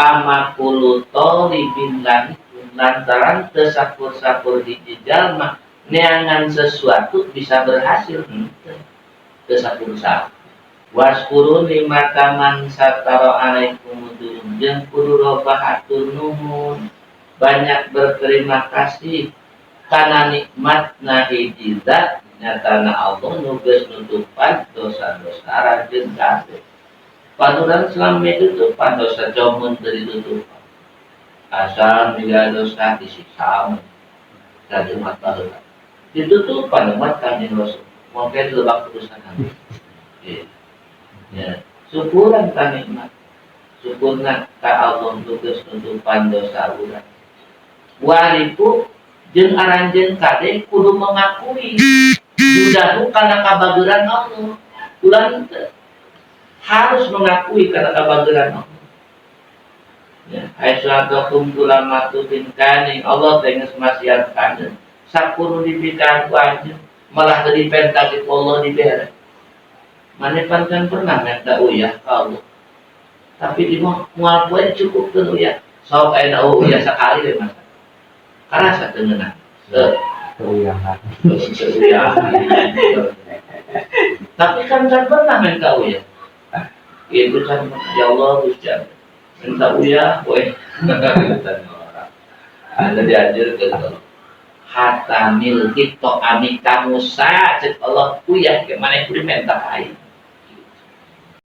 Fama kullu tholibin lahikun, lantaran teu sakur-sakur hiji jalma neangan sesuatu bisa berhasil, henteu, teu sakur-sakur. Waskuru nikmata man satara alaikum, jeung kudu loba hatur nuhun, banyak berterima kasih karena nikmat na hiji zat, nyatana Allah, nu geus nutupan dosa-dosa aranjeun kabeh. Panuran selama itu tutupan dosa, comun teu ditutupan. Asal miga dosa disiksa dari umat baheula. Ditutupan umat Kanjeng Rasul. Mungkin lebak urusan. Ya. Ya. Syukuran ka nikmat. Syukurna ka Allah nu geus nutupan dosa urang. Wa'rifu, jeung aranjeun kade kudu mengakui judahu kana kabageran Allah. Ulah teu, harus mengakui karena kabageran Allah. Ya, haitsu a'thakum kulla ma'tufin kani, Allah teh geus masihan ka sakur dipikahan ku anjeun, malah teu dipenta ku Allah dibere. Maneh pan kan pernah minta uyah ka Allah. Tapi di mah moal poe cukup teu uyah. Sok aya uyah sakali we masa. Karasa teu ngeunah. Teu. Keuyahan. Teu uyah. Tapi kan kan pernah minta uyah. Itu kan, ya Allah, Gusti, minta uyah we. Anda dianjurkan hatta milhi tho'amika Musa, cek Allah, uyah ke mana kudu minta aing.